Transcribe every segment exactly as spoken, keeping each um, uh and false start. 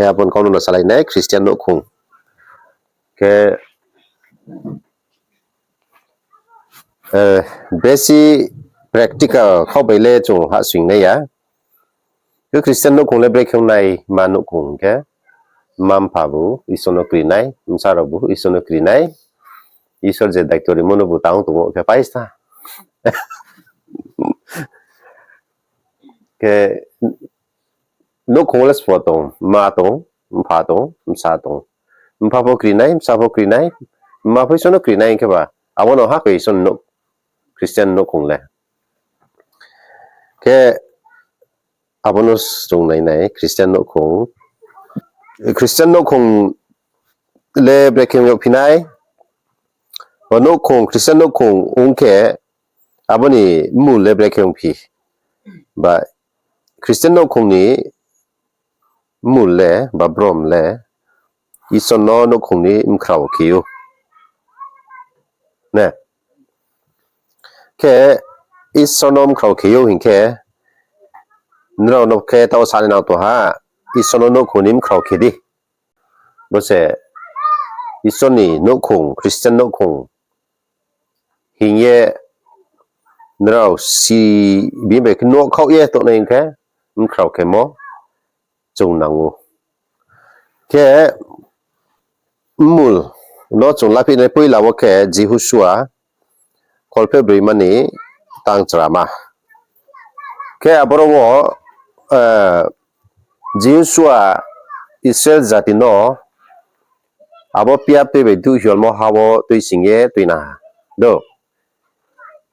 Khe abo ni kau no salai nai Christian nouhkhong. Khe, eh, besi practical kau bai le chung hahsoing nai ya. Khe Christian nouhkhong le brekhe ong nai ma nouhkhong khe, mma mpha bu Isor no kri nai, bsa rao bu Isor no kri nai, Isor je daito rimo no bu tang tong ou khe paista. Khe nouhkhong le sbo tong, mma tong, mpha tong, bsa tong. Mpha pho kri nai, bsa pho kri nai, mma pho Isor no kri nai hing khe ba, abo no ha khe Isor no Christian nouhkhong le. Khe abo no srung nai nai Christian nouhkhong. Christian nouhkhong le brekhe ong yagphi nai. Bo nouhkhong, Christian nouhkhong ong khe, abo ni mul le brekhe ongphi. Ba Christian nouhkhong ni mul le, ba brom le, Isor no nouhkhong ni mkhrao khe ou. Ne? Khe Isor no mkhrao khe ou hing khe, nrao no khe taoh sanai nang tong ha, Isor no nouhkhong ni mkhrao khe di. Bo se Isor ni nouhkhong, Christian nouhkhong hing ye nrao si bini bai khe nuh khaoh ye tongnai hing khe, mkhrao khemo chung nang ou. Khe mul no chung laphi nai poila wo khe Jihusua kholpheh broima ni tang chrama. Khe aboro wo, eh, Jihusua Israel jati no abo piap tui bai duhhiolmo ha wo tuising ye tuinang ha. Do.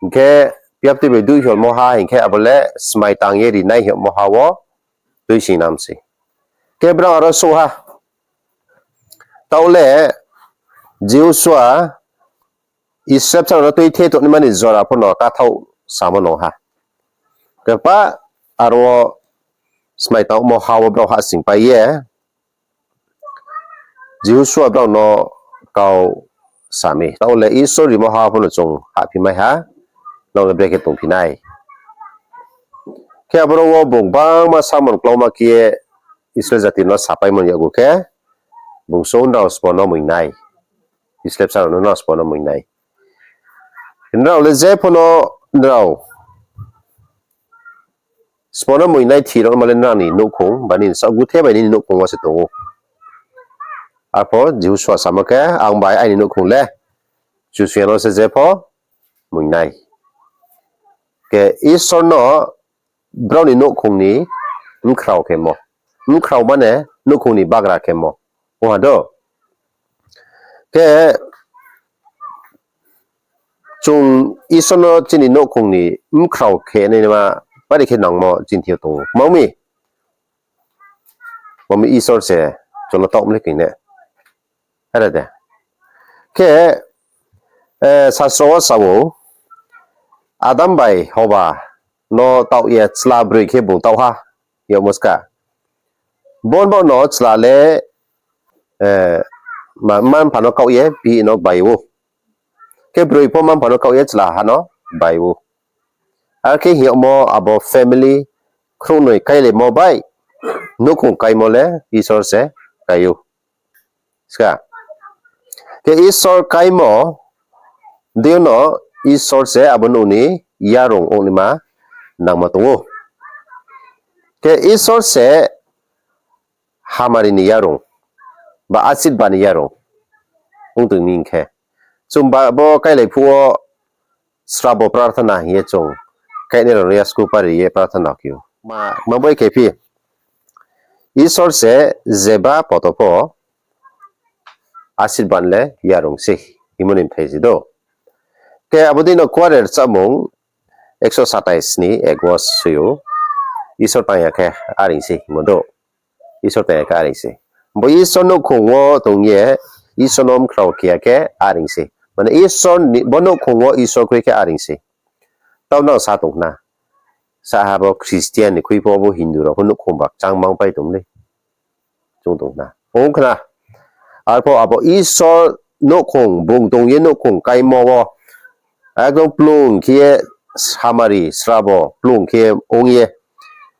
Hing khe piap tui bai duhhiolmo ha hing khe abo le smai tang ye rinai hingmo ha wo tuisingnang se. Khe brao aro souh ha. Taoh le Jihusua Israel bsa rao no tuithe tongnaima ni jora pho no kathaoh samo nung ha. Khe pa aro wo smai tangmo ha wo brao hahsoingpai ye Jihusua brao no kau sa mi, taoh le Isor rimo ha pho no chung hahphi mai ha, nrao le brekhe tongphi nai. Khe aboro wo bung gbangma samung klauma khe ye Israel jati no sapaimo ni yakgu khe, bung sung nrao sbo no moing nai. Israel bsa rao no nrao sbo no moing nai. Nrao le je pho no nrao sbo no moing nai thi rao ma le nrao ni nouhkhong, ba nini saoh guthe bai nini nouhkhong wo se tong ou. Arpho Jihusua samo khe, ang bai aini nouhkhong le Kchusoyang no se je pho moing nai. Khe Isor no brao ni nouhkhong ni mkhrao khemo. Mkhrao mane nouhkhong ni bagra khemo. Ong ha do. Khe chung Isor no chini nouhkhong ni mkhrao khe naima bari khe nangmo chini thing yo tong ou. Kma mi? Bo mi Isor se chung no taoh mle kri ne. Are de. Khe, eh, sasro wo sa ou, Adam bai Hoba no taoh ye chla broi khe bung taoh ha, yagmo ska. Bo no no chla le, eh, ma, mma mpha no kaoh ye bihih no bai ou. Khe broi pho mma mpha no kaoh ye chla ha no bai ou. Are khe hing yagmo abo family khrouhnoi kailaimo bai nouhkhong kaimo le Isor se kai ou. Ska. Khe Isor kaimo, deino Isor se abo nouh ni yarung ongnaima nangma tong ou. Khe Isor se hamari ni yarung, ba asirbad ni yarung ong tong mi hing khe. Chung ba bo kailai phuh wo srabo prarthana hing ye chung kainai rao no yasku pari ye prarthana khe ou. Ma, ma bai khe phi, Isor se jeba poto pho asirbad le yarung se, hingmo ni mthai se do. Khe abo deino kuare rchamung ekso satais ni ek wo soi ou, Isor tang ya khe areing se hingmo do. Isor tang ya khe areing se. Bo Isor nouhkhong wo tong ye, Isor no mkhrao khe ya khe areing se. Mane Isor ni, bo nouhkhong wo Isor kroi khe areing se. Tao nang sa tong khna. Sa ha bo Christian ni khui pho bo Hindu rao pho nouhkhong ba kchang mang pai tong le. Chung tong khna. Ong khna. Arpho abo Isor nouhkhong bung tong ye nouhkhong kaimo wo ekdom plung khe ye hamari srabo plung khe ong ye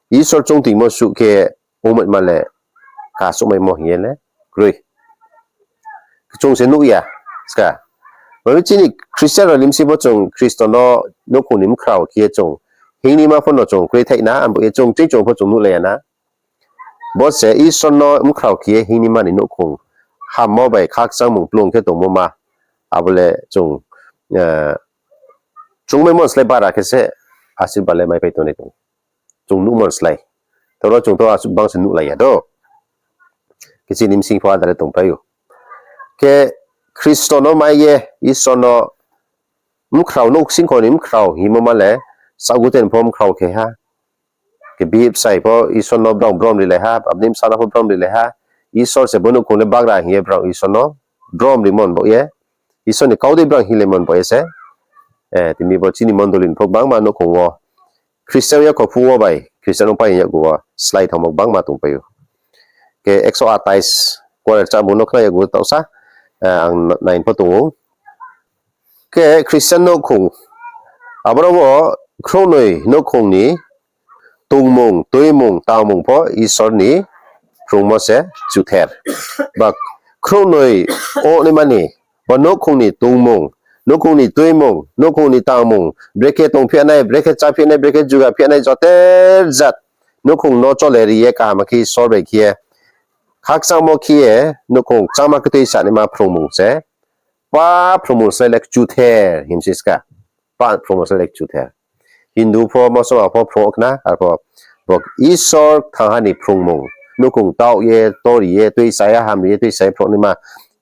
Isor chung tingmo suh khe ongmaima le kasouhmaimo hing ye le kroi. Chung se nuh ya, ska. Mami chini Christian rao ni bsing pho chung Khristo no nouhkhong ni bkhrao khe ye chung hingnaima pho no chung kroi thaih na, abo ye chung ching chung pho chung nuhlai ya na. Bo se Isor no bkhrao khe ye hingnaima ni nouhkhong hammo bai khakchangmung plung khe tongmo ma. Abo le chung, eh, chungmaimo ni slái bara khe se asirbad le maipai tongnai tong. Chung nuhmo ni slái. Toro chung to asuh bang se nuhlai ya do. Khe chini bsing pho ada le tongpai ou. Khe Khristo no mai ye, Isor no bkhrao, nouhsingkho ni bkhrao hingmo ma le, saohguteni pho bkhrao khe ha. Khe bihih bsai pho Isor no brao brom rilai ha, bapni bsala pho brom rilai ha. Isor se bo nouhkhong le bagra hing ye brao Isor no brom rimo ni baoh ye, Isor ni kau dei brao hinglaimo ni baoh ye se, eh, tini bo chini mondoli ni pho gbangma nouhkhong wo Christian yakho phuh wo bai Christian ongpai hing yakgu wo slái thanngmo gbangma tongpai ou. Khe ekso atais kuare rchamung no khna yakgu taohsa, eh, ang nai pho tong ou. Khe Christian nouhkhong, aboro wo khrouhnoi nouhkhong ni tongmung, tuimung, tangmung pho Isor ni phrungmo se kchuther. Ba khrouhnoi ongnaima ni, bo nouhkhong ni tongmung, nouhkhong ni tuimung, nouhkhong ni tangmung, brekhe tongphi nai, brekhe cháphi nai, brekhe juga phi nai, joter jat nouhkhong no chole ri ye kaham khe Isor bai khe ye khakchangmo khe ye nouhkhong cháma khe tuisa naima phrungmung se, pa phrungmung slái le kchuther himsi ska. Pa phrungmung slái le kchuther. Hindu pho, Moslem pho phrung khna, arpho bo Isor thangha ni phrungmung. Nouhkhong taoh ye, tori ye, tuisa ya, hamri ye, tuisa ye phrungnaima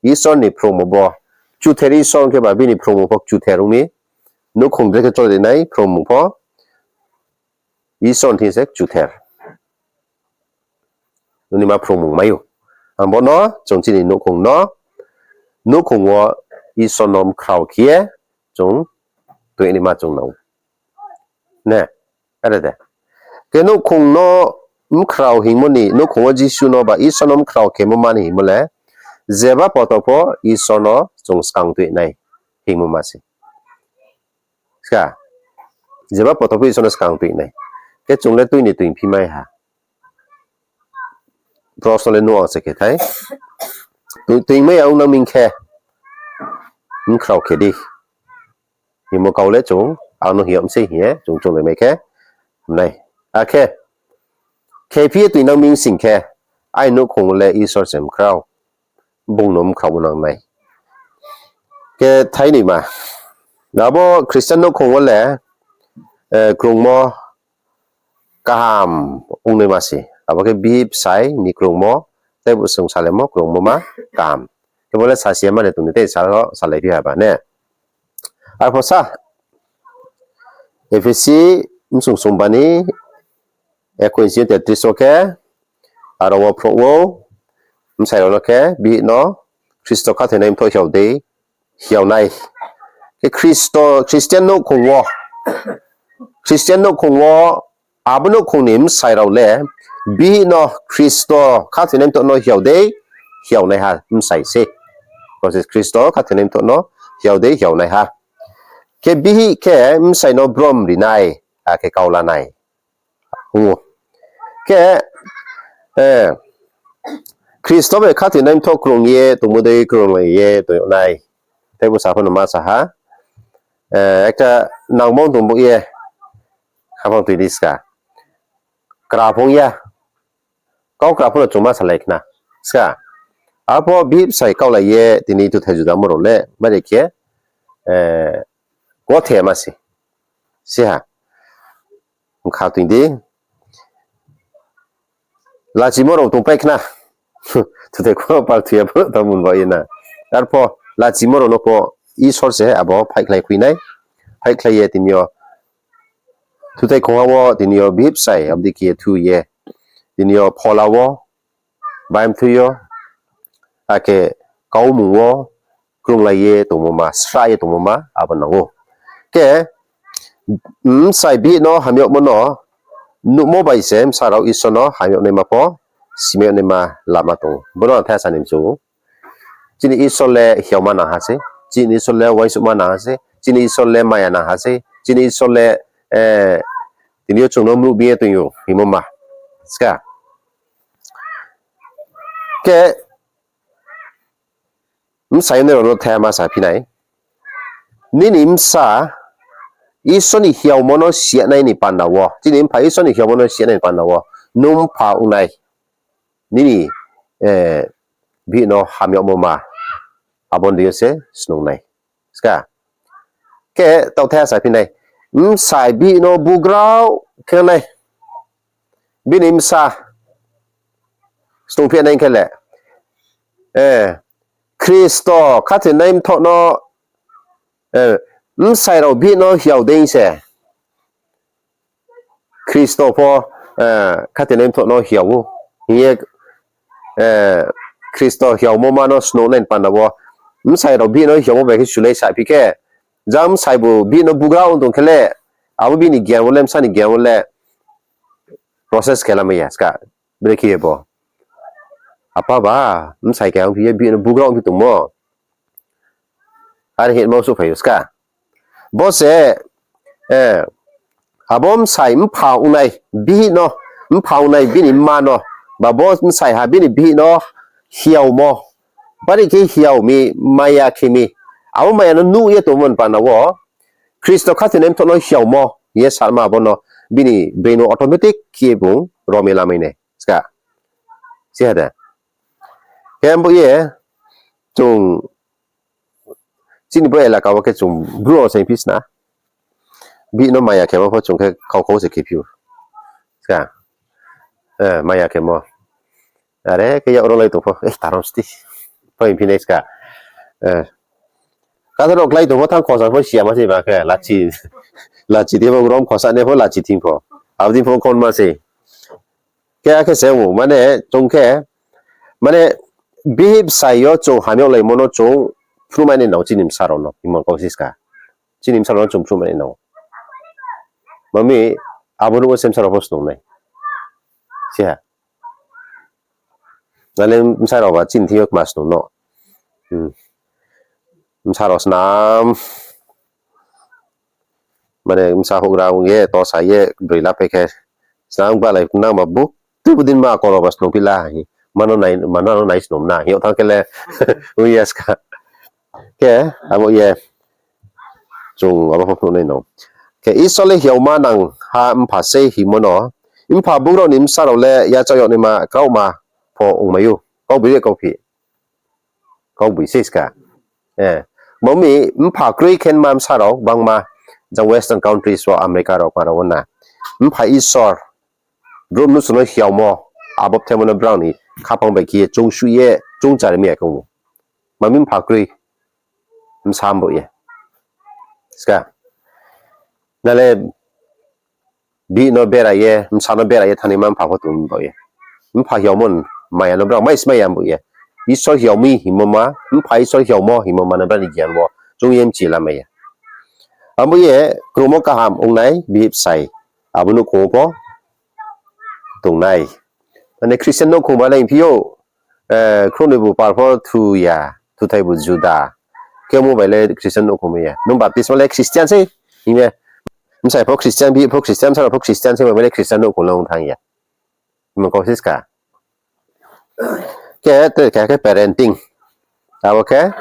Isor ni phrungmung bo. Kchuther Isor khe ba bini phrungmung pho kchuther ong mi. Nouhkhong brekhe chole ri nai phrungmung pho Isor ni thing se kchuther. Nini ma phrungmung mai ou. Ang bo no chung chini nouhkhong no, nouhkhong wo Isor no bkhrao khe ye chung tuinaima chung nang ou. Ne, are de. Khe nouhkhong no bkhrao hingmo ni, nouhkhong wo Jisu no ba Isor no bkhrao khemo ma ni hingmo le, jeba poto pho Isor no chung skang tuinai hingmo ma se. Ska, jeba poto pho Isor no skang tuinai. Khe chung le tui ni tuiphi mai ha. Prosno le nuh ang se khe thai. Tui, tuimai ya ong nang ming khe, bkhrao khe di. Hingmo kau le chung, ang no hing yag mi sei hing ye, chung chunglai mai khe, nai. Akhe, khephi ye tuinang ming sing khe, ai nouhkhong le Isor se bkhrao. Bung no bkhrao nang nai. Khe thainoi ma. Abo Christian nouhkhong wo le, eh, krungmo kaham ongnaima se. Abo khe bihih bsai ni krungmo, tei bo chung salaimo krungmo ma kaham. Khe bo le sasi ya mani tong ni tei sal-, salaiphi ha ba ne. Arpho sa, Ephesi bsung sungba ni ekuinsi tetris wo khe, aro wo phrouh wo, bsai rao no khe, bihih no, Khristo khathoinai mthoh hiao dei, hiao nai. Khe Khristo, Christian nouhkhong wo, Christian nouhkhong wo, abo nouhkhong ni bsai rao le, bihih no Khristo khathoinai mthoh no hiao dei, hiao naiha bsai se. Khristo khathoinai mthoh no hiao dei, hiao naiha. Khe bihih khe bsai no brom ri nai, akhe kau la nai. Ong ou. Khe, eh, Khristo bai khathoinai mthoh krung ye, tongmo dei krunglai ye, tong yag nai. Tei bo sa pho no ma sa ha. Eh, ekta nangmo tong bo ye, khaphang tui di ska. Kra phung ya. Kau kra pho no chung ma salai khna. Ska. Arpho bihih bsai kaulai ye, tini tuthai judamo rao le, mare khe, eh, kothe ma se. Siha. Bkha tui di. Lachimo rao tongpai khna. Tuthai kho pal thuya pho tongmung ba ye na. Arpho lachimo rao no pho Isor se abo phaikhlai khui nai. Phaikhlai ye tini yo. Tuthai khongha wo tini yo bihih bsai, abo dei khe ye thu ye. Tini yo phola wo, baimthui yo, akhe kaumung wo, krunglai ye tongmo ma, srah ye tongmo ma, abo nang ou. Khe, bsai bihih no hamyagmo no, nuhmo bai se bsa rao Isor no hamyag naima pho, simyag naima lama tong ou. Bo no ang thai sa ni mchu ou. Chini Isor le hiaoma nang ha se, chini Isor le uaingsouhma nang ha se, chini Isor le maya nang ha se, chini Isor le, eh, tini yo chung no mruh bing ye tong ou, hingmo ma. Ska. Khe bsai ongnai rao no thaiha ma saphi nai. Nini bsa Isor ni hiaomo no siya nai ni panda wo, chini mpha Isor ni hiaomo no siya nai ni panda wo, nung mpha ongnai nini, eh, bihih no hamyagmo ma, abo ni deing yo se snung nai. Ska. Khe taoh thaiha saphi nai. Bsai bihih no bugrao khe nai. Bini bsa snungphi nai khe le, eh, Khristo khathoinai mthoh no, eh, bsai rao bihih no hiao dei se. Khristo pho, eh, khathoinai mthoh no hiao ou. Hing ye, eh, Khristo hiaomo ma no snung nai ni panda wo, bsai rao bihih no hiaomo bai khe sulai saphi khe, jang bsai bu bihih no bugrao ong tong khe le, abo bini gian wo le, bsa ni gian wo le process khe lamai ya ska. Brekhe ye bo, apa ba, bsai keha ongphi ye bihih no bugrao ongphi tongmo. Are hingmo souhphai ou ska. Bo se, eh, abo bsai mpha ongnai bihih no, mpha ongnai bini mma no, ba bo bsai ha bini bihih no hiaomo, bari khe hiao mi, maya khe mi, abo maya no nuh ye tongmo ni panda wo, Khristo khathoinai mthoh no hiaomo hing ye sama abo no bini brain wo automatic khe bung rom ye lamai nai ska. Siha de. Khe bo ye chung chini bo elaka wo khe chung Bru rao saingphi sna. Bihih no maya khemo pho chung khe khau khau se khephi ou. Ska, eh, maya khemo. Are khe yak ro lai tong pho, eh, tarom sti. Pho hingphi nai ska. Eh, kathar rao klái tong pho, thanng khosa pho siya ma se ba khe, lachi, lachi di pho, rom khosa ne pho, lachi thing pho. Abo di pho khon ma se. Khe akhe se ong, mane chung khe, mane bihih bsai yo chung hamyag laimo no chung phruhmai nai nang ou chini bsa rao no, hingmo kau si ska. Chini bsa rao no chung phruhmai nai nang ou. Mami, abo nuh wo se bsa rao pho snung nai. Siha. Nale bsa rao ba chini thing yo kma snung no. Hmm. Bsa rao snam. Mane bsa houhgra ong ye, tosa ye, broi lapai khe. Snam gbalai nang ba bu, tu bu din ma kolo ba snungphi la. Mano nai, mano nai snung na. Hing yag thanng khe le, ong ya ska. Khe, abo ye, chung abo pho phnuh nai no. Khe Isor le hiaoma nang ha mpha sei hingmo no, mpha bung rao ni bsa rao le yachaoh yag naima kraohma pho ongmai ou. Kaugboiye kauphi. Kaugboiye ska. Eh, mami mpha kroi khe ma bsa rao gbangma, jang Western countries wo, America rao, kma rao wo na. Mpha Isor, brouh mnusu no hiaomo, abo bthaimo no brao ni khaphang bai khe ye choungsuh ye, choungchari mi ya khe ong ou. Mami mpha kroi, bsa mbo ye. Ska. Nale, bihih no bera ye, bsa no bera ye thanngnaima mpha pho tong mbo ye. Mpha hiaomo ni maya no brao mai smai ya mbo ye. Isor hiao mi hingmo ma, mpha Isor hiaomo hingmo ma no brao ni gian wo chung ye mchi lamai ya. Abo ye, krungmo kaham ongnai bihih bsai, abo nouhkhong wo pho tongnai. Mane Christian nouhkhong ba le hingphi ou, eh, khrouhnoi bu pal pho thu ya, thuthai bu juda. Khe omo bai le Christian nouhkhong mai ya. Nung baptisma le Christian sei hing ye. Bsai pho Christian, bihih pho Christian, bsa rao pho Christian sei, bai le Christian nouhkhong le ong thanng ya. Mung kau si ska. Khe, tre khe, khe parenting. Abo khe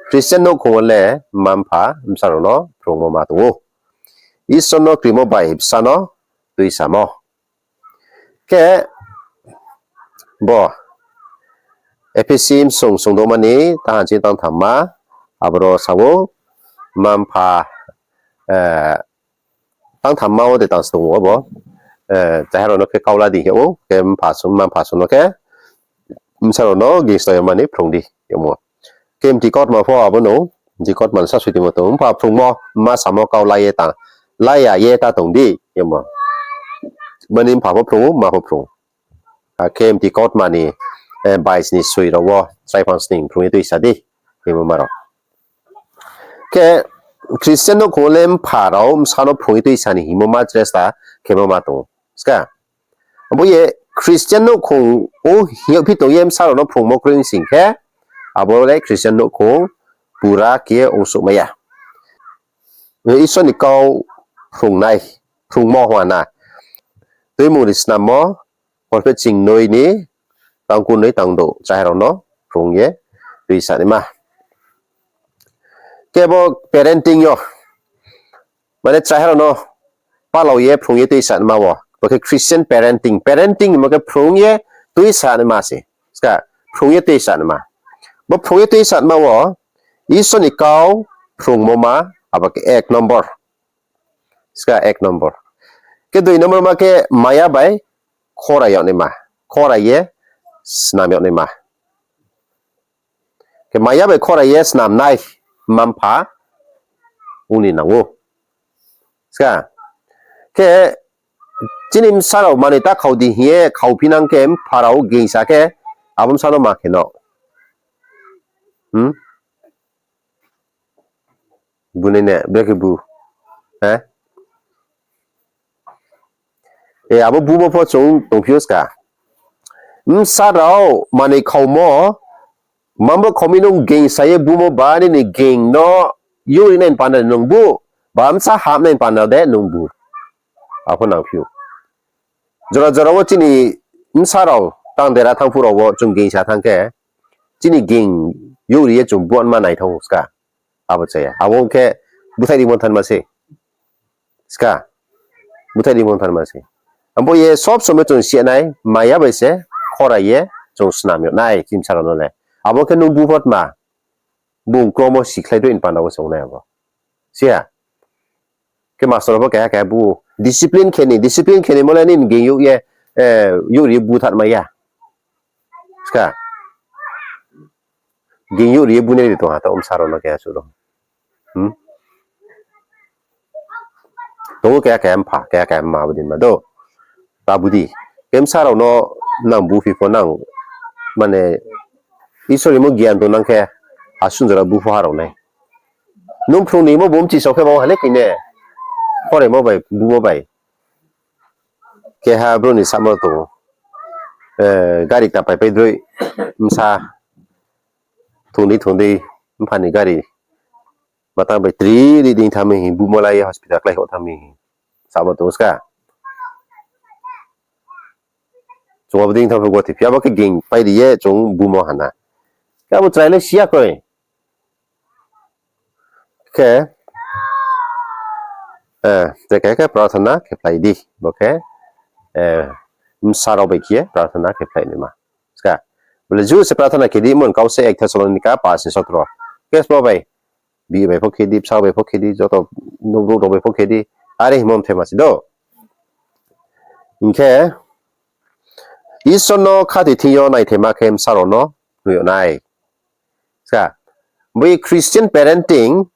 Christian nouhkhong wo le mma mpha bsa rao no phrungmo ma tong ou. Isor no krimo bai bsa no tuisamo. Khe bo Ephesi bsung sungdouhma ni tangha chini tangthamma, aboro sa ou, mma mpha, eh, tangthamma wo de tang se tong ou abo, eh, chaiha rao no khe kaula di hing ou, khe mpha sung, mma mpha sung no khe bsa rao no gingstoima ni phrung di hingmo. Khe mti kautma pho abo no, mti kautma ni sasuiti mo tong, mpha phrungmo, mma samo kau la ye ta, la ya ye ta tong di hingmo. Mani mpha pho phrung ou, mma pho phrung ou. Akhe mti kautma ni, eh, bais ni soi rao wo, sraiphang sning phrung ye tuisa di hingmo ma rao. Khe Christian nouhkhong wo le mpha rao bsa no phrung ye tuisa ni hingmo ma chresta khemo ma tong ou. Ska. Abo ye Christian nouhkhong wo hing yagphi tong ye bsa rao no phrungmo kroi sing khe, abo le Christian nouhkhong pura khe ongsouhmai ya. Isor ni kau phrungnai, phrungmo hing na. Tuimung ri snammo, porphet chingnoi ni tang kurnoi tang douh chrai rao no phrung ye tuisa naima. Khe bo parenting yo, mane chrai rao no palao ye phrung ye tuisa naima wo, bo khe Christian parenting. Parenting hingmo khe phrung ye tuisa naima se. Ska, phrung ye tuisa naima. Bo phrung ye tuisa naima wo, Isor ni kau phrungmo ma, abo khe ek number. Ska, ek number. Khe dui number ma khe maya bai khorai yag naima. Khorai ye snam yag naima. Khe maya bai khorai ye snamnai mma-mpha ong ni nang ou. Ska, khe chini bsa rao manoi ta khau di hing ye khauphi nang khe mpha rao gingsa khe abo bsa no ma khe no. Bunai ne, brekhe bu. E, abo bumo pho chung tongphi ou ska. Bsa rao manoi khaumo, mambo khaumi nung gingsa ye bumo ba nini ging no youhri nai panda nung bu, ba bsa hap nai panda de nung bu. Apho nangphi ou. Jora jora wo chini bsa rao tang dera thanng phuh rao wo chung gingsa thanng khe, chini ging youhri ye chung buanma naithao ska. Abo cha ya. Abo ong khe búthaih rimo thanma se. Ska. Búthaih rimo thanma se. Abo ye sob somoi chung siya nai, maya bai se khorai ye chung snam yag nai, chini bsa rao no le. Abo khe nung bu pho tma, bung kromo sikhlai doi ni panda wo se ong nai abo. Siya. Khe master rao pho keha keha bu discipline khe ni, discipline khe ni mo le nini ging youh ye, youhri ye búthaih mai ya. Ska. Ging youhri ye bunai ri tong ha ta bsa rao no keha suh rao. Tong ou keha keha mpha, keha keha mma abo dei ma do. Ta budi. Khe bsa rao no nang buphi pho nang, mane, Isor ni mo gian tongnang khe, asun jora bu pho ha rao nai. Nung phrung ni mo bo mchisao khe ma ha le kine. Khoraimo bai, bumo bai. Keha brouh ni samo tong ou. Gari ta paipai droi, bsa thung di thung di, mpha ni gari. Matang bai tri ri dei thanng mi hing, bumo la ye hospital kláihoih thanng mi hing. Samo tong ska. Chung abo dei thanng pho gothe phi, abo khe ging pai ri ye chung bumo ha na. Khe abo chrai le siya kroi. Khe, je khe khe prarthana khe phlai di, bo khe, bsa rao bai khe ye prarthana khe phlai naima. Ska, bole ju se prarthana khe di, mon kau se ek Thessalonika pas ni sotro. Khe sbo bai, bi bai pho khe di, bsa bai pho khe di, joto nouh brouh rao bai pho khe di, are hingmo mthai ma si do. Hing khe, Isor no khathoi thing yo naithaima khe bsa rao no nuh yag nai. Ska, bo ye Christian parenting,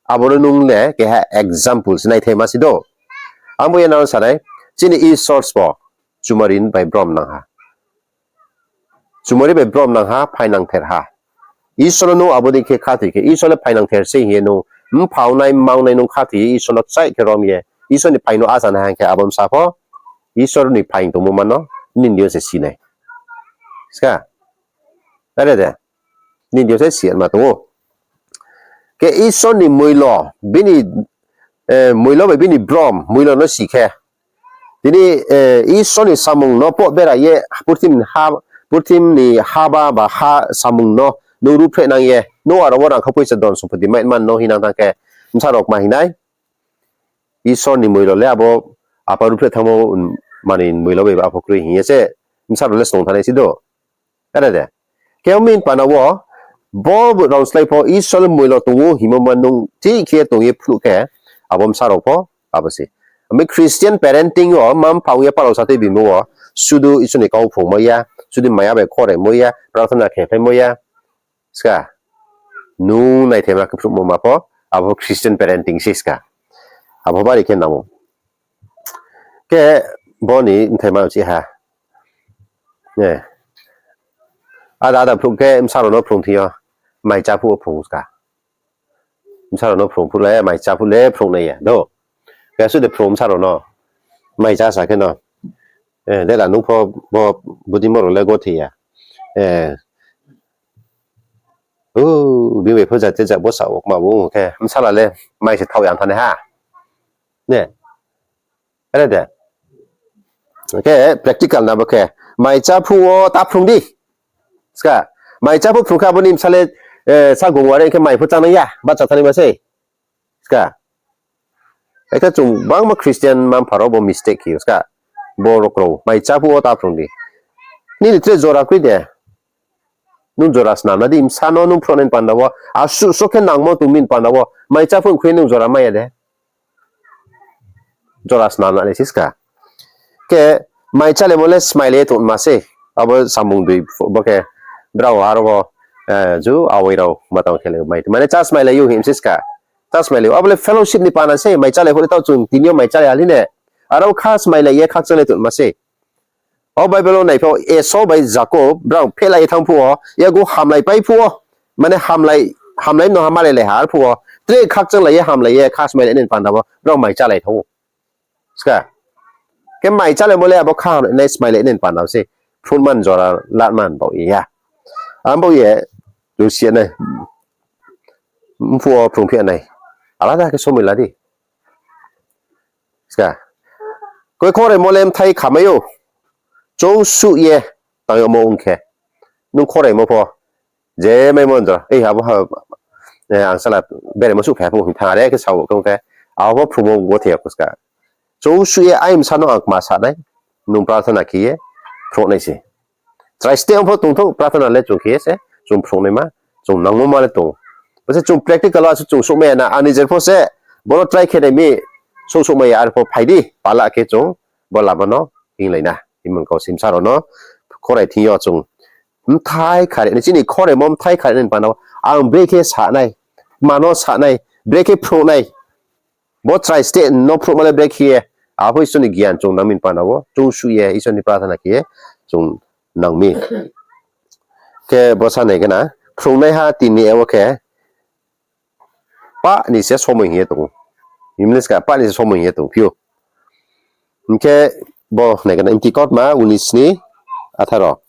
abo no nung le keha example se naithaima si do. Ang bo ye nang sa nai, chini Isor sbo chumari bai brom nang ha. Chumari bai brom nang ha, phainangther ha. Isor no nung abo dei khe khathoi khe, Isor le phainangther se hing ye nung, mpha ong nai, mma ong nai nung khathoi ye, Isor no kchaih khe rom ye, Isor ni phaing no acha nai hing khe abo bsa pho, Isor ni phaing tongmo ma no, nini deing yo se si nai. Ska, are de, nini deing yo se si ma tong ou. Khe Isor ni moilo, bini, moilo bai bini brom, moilo no si khe. Tini, Isor ni samung no poh bera ye, purthim ni haba ba ha samung no nung ruhphreh nang ye, nung aro wo rangkha poicha don sompoti mai man no hinang thanng khe, bsa rao kma hing nai. Isor ni moilo le abo apa ruhphreh thanngmo, mani moilo bai apho kroi hing ye se, bsa rao le snung thanng nai si do. Are de. Khe abo mi pana wo, bo rao slái pho Isor le moilo tong ou hingmo ma nung thik khe tong ye phnuh khe, abo bsa rao pho, abo se. Ami Christian parenting wo, mma mpha ong ye palao sa tei bimo wo, sudu Isor ni kau phrungmo ya, sudu maya bai khoraimo ya, prarthana khe phaimo ya. Ska, nung naithaima khe phnuhmo ma pho, abo Christian parenting se ska. Abo bari khe nang ou. Khe bo ni mthaima chi ha. Ada ada phnuh khe bsa rao no phrung thing yo, mai chá phuh wo phrung ska. Bsa rao no phrung phuh le, mai chá phuh le phrung nai ya do. Khe sude phrung bsa rao no, mai chá sa khe no, dela nung pho, bo, budi mo rao le gothe ya. Bini bai pho jate ja bo sa wo kma bo ong khe, bsala le mai se thaoh ya thanng nai ha. Ne? Are de. Khe practical na bo khe. Mai chá phuh wo ta phrung di. Ska, mai chá pho phrung khe abo ni bsa le, eh, sa gong ware khe mai pho chánai ya, ba chá thani ma sei. Ska. Akhe chung bangma Christian mma-mpha rao bo mistake khe ou ska. Bo rao kroi, mai chá phuh wo ta phrung di. Nini tre jora kroi de. Nung jora snam na di, bsa no nung phruhnai ni panda wo. Asuh so khe nangmo tong mi ni panda wo. Mai chá phuh khe nung jora mai ya de. Jora snam na nai si ska. Khe mai chálaimo le smai le tongma sei. Abo samung dui bo khe brao aro bo, eh, ju awai rao ma tang khe le mai. Mane chá smai lai ou hing si ska. Chá smai lai ou. Abo le fellowship ni panda sei, mai chálai phuh le taoh chung tini yo mai chálai ha li ne. Aro kha smai lai ye khakchang le tongma sei. O Bible wo nai pho Esau bai Jakob, brao phehlai ye thanng phuh wo, yago hamlai pai phuh wo, mane hamlai, hamlai no ha malai lai ha ar phuh wo, tre khakchang lai ye hamlai ye kha smai lai nai ni panda wo, brao mai chálai thanng ou. Ska. Khe mai chálaimo le abo kha hamlai nai smai lai nai ni panda wo se, phruh man jora la man baoh ye ya. Ang baoh ye, jusi ya nai. Mphuh wo phrung phi ya nai. Alada khe somoi la di. Ska. Koi khoraimo le mthai khamai ou. Choungsuh ye tang yagmo ong khe. Nung khoraimo pho. Je maimo ndra. Ei, abo ha, eh, angsala beremo suh phai pho hing thanng are khe sao khe ong khe. Abo pho phrungmo gothe ya kho ska. Choungsuh ye aimsa no ang kma sa nai. Nung prarthana khe ye. Phrung nai se. Chrai steh ong pho tongthou, prarthana le chung khe se, chung phrungnaima, chung nangmo ma le tong. Bo se chung practical wo asuh chung souhmai ya na, ani jer pho se, boro try khe nai mi, souh souhmai ya, arpho phai di, pala khe chung, bo lama no, hinglai na, himung kau simsa rao no, khorai thing yo chung, mthai khare, ni chini khoraimo mthai khare nai panda wo, ang brekhe sa nai, mano sa nai, brekhe phrung nai, Bo chrai steh no phruhma le brekhe ye, abo Isor ni gian chung nang mi ni panda wo, chung suh ye, Isor ni prarthana khe ye, chung nang mi. Khe bo sa nai khe na, phrungnaiha tini abo khe, pah ni se somoi hing ye tong ou. English ka, pah ni se somoi hing ye tong ou, phiou. Hing khe bo nai khe na, Imti kautma, unis ni, atharo.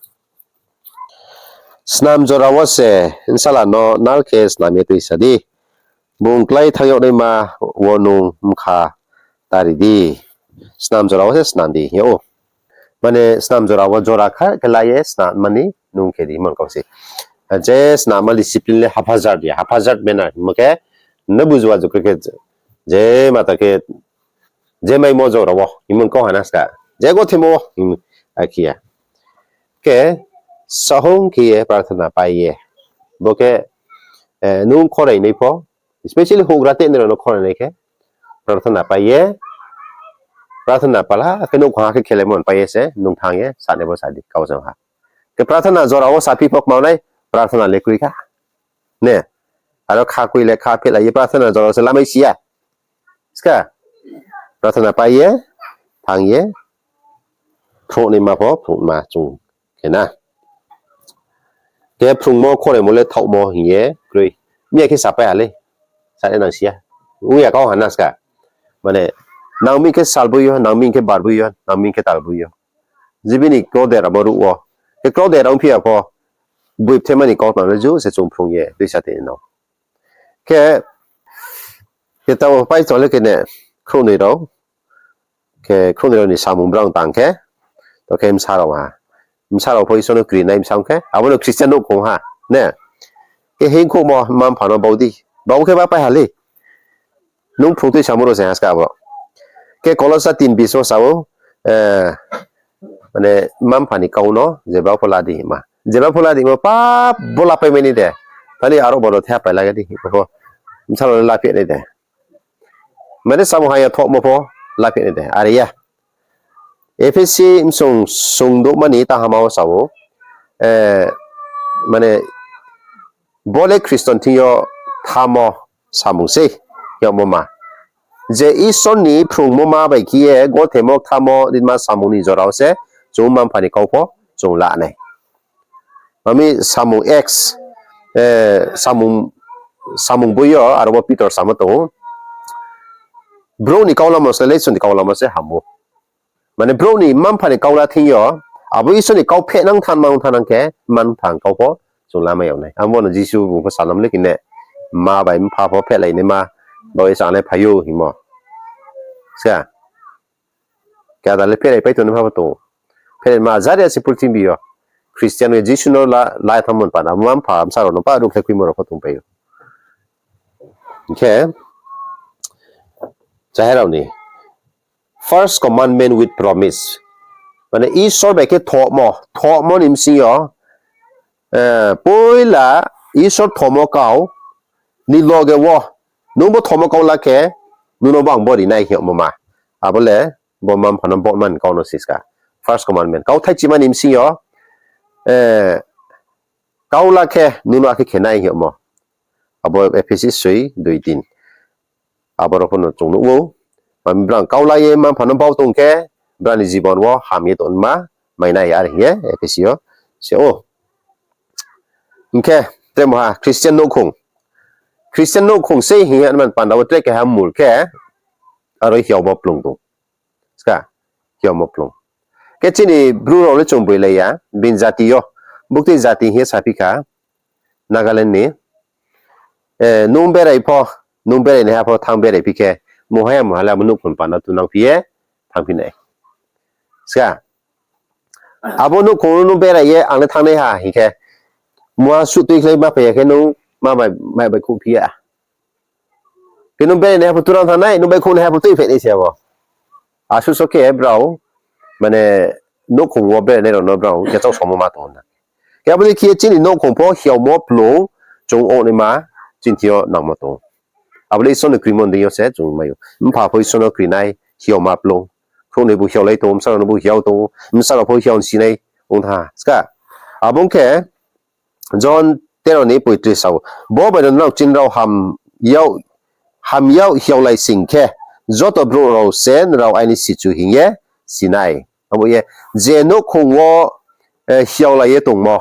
Snam jora wo se, bsala no nal khe snam ye tuisa di. Bung klái thanng yag naima wo nung bkha ta ri di. Snam jora wo se snam di, hing yag ou. Mane snam jora wo jora kha khe la ye snam mani nung khe di, himung kau se. Je snam ma discipline le haphazard ya, haphazard manner, hingmo khe, no buju wa ju khe, je mata khe, je maimo jora wo, himung kau ha na ska, je gothemo wo, him, akhe ya. Khe, sahung khe ye prarthana pai ye. Bo khe, eh, nung khorai nai pho, especially houhgra teh nrao no khorai nai khe, prarthana pai ye, prarthana pala khe nouhkhong ha khe khelaimo pai ye se, nung thanng ye, sa nai bo sa di, kau jang ha. Khe prarthana jora wo saphi pho kma nai, prarthana le kroi kha. Ne, aro kha kroi le kha phehlai ye prarthana jora wo se lamai si ya. Ska, prarthana pai ye, thanng ye, phrungnaima pho, phrungma chung khe na. Khe phrungmo, khoraimo le thaohmo hing ye kroi. Miya khe sapai ha le, sa nai nang si ya. Ong ya kau ha na ska. Mane, nang mi khe salboi yo, nang mi khe barboi yo, nang mi khe talboi yo. Jibini krode rao bo ruh wo. Khe krode rao ongphi ya pho, boi bthemani kautma no ju se chung phrung ye tuisa tini no. Khe, khe tao pai tong le khe ne, khrouhnoi rao, khe khrouhnoi rao ni samung brang tang khe, to khe bsa rao ha. Bsa rao pho Isor no kri nai bsa ong khe, abo no Christian nouhkhong ha, ne? Khe hingkhouhmo mma-mpha no bau di, bau khe ba pai ha le. Nung phrung tui samo rao se ha ska abo. Khe Kolosa tin bis wo sa ou, eh, mane, mma-mpha ni kau no jeba pho la di hima. Jeba pho la di hima, pap bo lapai mai nai de. Tani aro bo no the pai la di hima pho. Bsa rao no laphi nai de. Mane, samung hamya thohmo pho laphi nai de. Are ya. Ephesi bsung sungdouhmani tahama wo sa ou, eh, mane, bo le Khristo ni thing yo thamo samung sei, yagmo ma. Je Isor ni phrungmo ma bai khe ye gothemo kthamo rinma samung ni jora wo se chung mma-mpha ni kau pho chung la nai. Mami samung Acts, eh, samung, samung boi yo aro bo Pitor samo tong ou. Brouh ni kau lamo se le Isor ni kau lamo se ham ou. Mane brouh ni mma-mpha ni kau la thing yo, abo Isor ni kau phehnang thanng mang thanng khe, mma-mpha ni kau pho chung lamai yag nai. Abo no Jisu bung pho salam le khe ne, mma bai mpha pho phehlai naima, bo Isor le phai ou hingmo. Ska. Khe ada le phehlai pai tong naima pho tong ou. Phehlai ma jari ya se purthimbi yo. Christian ye Jisu no la, la thanngmo ni panda, mma mpha bsa rao no pa ruhkhlai khuimo rao pho tongpai ou. Hing khe, chahai rao ni first commandment with promise. Mane Isor bai khe thohmo, thohmo ni bsing yo, eh, poila Isor thohmo kau ni loge wo, nung bo thohmo kau la khe, nung no bo ang bo ri nai hing yagmo ma. Abo le bo mma mpha no bo man kau no siska. First commandment. Kauthai chima ni bsing yo, eh, kau la khe, nung no akhe khe nai hing yagmo. Abo Ephesi soi, dui, tin. Abo rao pho no chung nuh ou. Mami brang kau la ye mma mpha no bau tong khe, brang ni jibon wo ham ye tongma mai nai are hing ye Ephesi yo se ou. Hing khe, tre mo ha, Christian nouhkhong. Christian nouhkhong se hing ye man panda wo tre keha mul khe, aro hiaomo plung tong. Ska, hiaomo plung. Khe chini Bru rao le chung boilai ya, bini jati yo, buktui jati hing ye saphi kha, Nagaland ni, eh, nung berai pho, nung berai naiha pho thanng berai phi khe, muhaya muha le abo nouhkhong panda tu nang phi ye, thanngphi nai. Ska, abo nouhkhong nung berai ye, ang le thanng nai ha hing khe, muha suh tuikhlai ma phai ya khe nung ma bai, mai bai khouh phi ya. Khe nung berai naiha pho tu nang thanng nai, nung bai khouh naiha pho tuiphai nai se abo. Asuh so khe brao, mane, nouhkhong wo berai nai rao no brao khe chau somo ma tong na. Khe abo dei khe chini nouhkhong pho hiaomo plung chung ong naima chini thing yo nangmo tong. Abo le Isor ni krimo ni deing yo se chung mai ou. Mpha pho Isor no kri nai hiaoma plung. Khrouhnoi bu hiaolai tong ou, bsa rao no bu hiao tong ou, bsa rao pho hiao si nai ong tha. Ska, abo ong khe, John tero ni poitris sao, bo bai no nrao chini rao ham yag, ham yag hiaolai sing khe, joto brouh rao se nrao aini sichu hing ye si nai. Abo ye, je nouhkhong wo, eh, hiaolai ye tongmo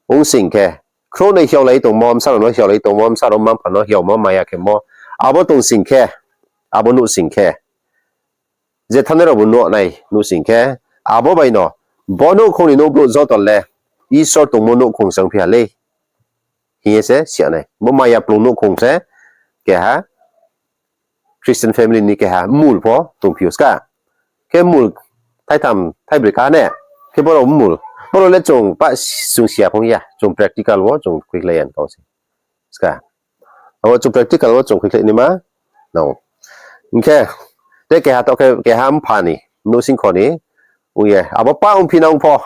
ong sing khe, khrouhnoi hiaolai tongmo, bsa rao no hiaolai tongmo, bsa rao mma mpha no hiaomo maya khemo, abo tong sing khe, abo nuh sing khe, je thanngnai rao bu nuh nai nuh sing khe, abo bai no, bo nouhkhong ni nouh brouh joto le Isor tongmo nouhkhong se ongphi ha lei hing ye se si ya nai. Bo maya plung nouhkhong se keha Christian family ni keha mul pho tongphi ou ska. Khe mul thaitham, thaibroi ka ne, khe boro mul. Boro le chung pa chung si ya phong ya, chung practical wo chung khuikhlai ya kau se. Ska. Abo chung practical wo chung khuikhlai naima nang ou. Hing khe, tei keha to khe, keha mpha ni, nouhsingkho ni, ong ye, abo pa ongphi nang pho,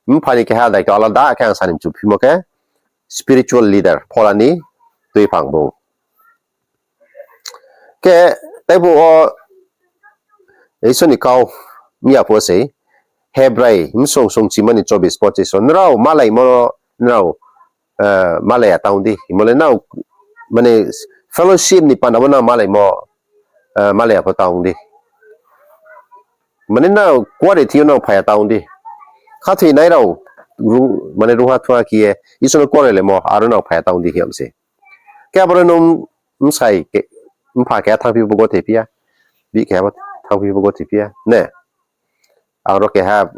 mpha ni keha daito alada khe ang sani mchuphimo khe, spiritual leader, phola ni tuiphang bung. Khe, teibo wo, Isor ni kau, miya pho sei, Hebrai, bsong songchimani chobis pochis wo, nrao malaimo, nrao, eh, malai ya tang di, himo le nrao, mane, fellowship ni panda wo nrao malaimo, eh, malai ya pho tang di. Mane nrao kuare thing yo nrao phai ya tang di. Khathoinai rao, ru-, mane ruha thuha khe ye, Isor no kuare lemo, aro nrao phai ya tang di hing yag se. Khe aboro no bsai khe, mpha keha thanngphi bo gothephi ya, bihih keha bo thanngphi bo gothephi ya, ne? Ang ro keha